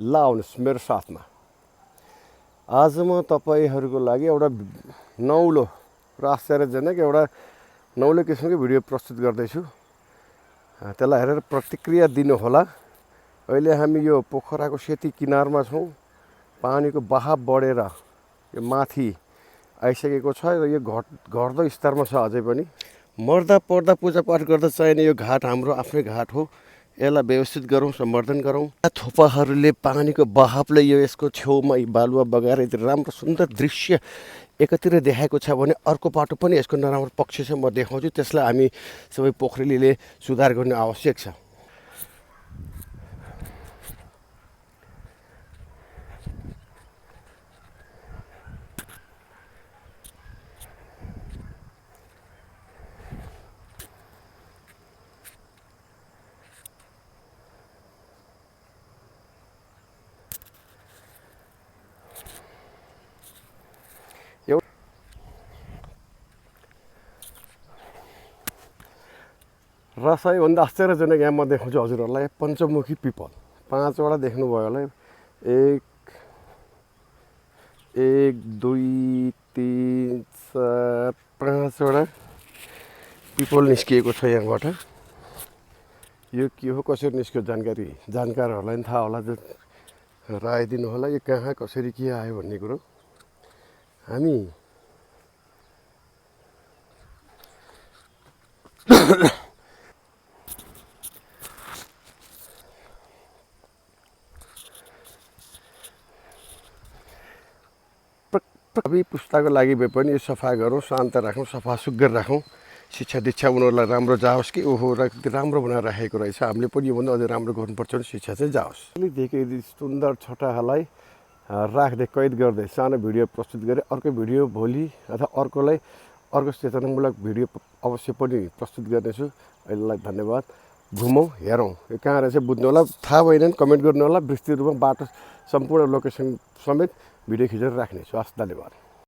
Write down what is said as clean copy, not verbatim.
ल आउनुहोस् मेरो साथमा। आज म तपाईँहरूको लागि एउटा नौलो र आश्चर्यजनक एउटा नौलो किसिमको भिडियो प्रस्तुत गर्दैछु। त्यसलाई हेरेर प्रतिक्रिया दिनुहोला। अहिले हामी यो पोखराको सेती किनारमा छौँ। पानीको बहाव बढेर यो माथि आइसकेको छ र यो घट्दो स्तरमा छ अझै पनि। मर्दा पर्दा पूजापाठ गर्दा चाहिने यो घाट हाम्रो आफ्नै घाट हो। यसलाई व्यवस्थित गरौँ, सम्वर्धन गरौँ। थोपाहरूले पानीको बहावले यो यसको छेउमा बालुवा बगाएर यति राम्रो सुन्दर दृश्य एकातिर देखाएको छ भने अर्को बाटो पनि यसको नराम्रो पक्ष छ, म देखाउँछु। त्यसलाई हामी सबै पोखरेलीले सुधार गर्ने आवश्यक छ। र सबैभन्दा आश्चर्यजनक यहाँ म देखाउँछु हजुरहरूलाई पञ्चमुखी पिपल 5वटा देख्नुभयो होला। 1 2 3 4 5वटा पिपल निस्किएको छ यहाँबाट। यो के हो, कसरी निस्क्यो जानकारहरूलाई पनि थाहा होला, जो राय दिनु होला यो कहाँ कसरी के आयो भन्ने कुरो। हामी सबै पुस्ताको लागि भए पनि यो सफा गरौँ, शान्त राखौँ, सफा सुग्घर राखौँ। शिक्षा दीक्षा उनीहरूलाई राम्रो जाओस् कि ओहो राम्रो बनाएर राखेको रहेछ, हामीले पनि योभन्दा अझै राम्रो गर्नुपर्छ भने शिक्षा चाहिँ जाओस्। देखेँ सुन्दर छोटाहरूलाई राख्दै कैद गर्दै सानो भिडियो प्रस्तुत गरेँ। अर्को भिडियो भोलि अथवा अर्को चेतनामूलक भिडियो अवश्य पनि प्रस्तुत गर्नेछु। अहिलेलाई धन्यवाद। घुमौँ, हेरौँ, यो कहाँ रहेछ बुझ्नु होला। थाहा भएन भने कमेन्ट गर्नु होला। विस्तृत रूपमा बाटो सम्पूर्ण लोकेसन समेत भिडियो खिचेर राख्नेछु। हस्, धन्यवाद।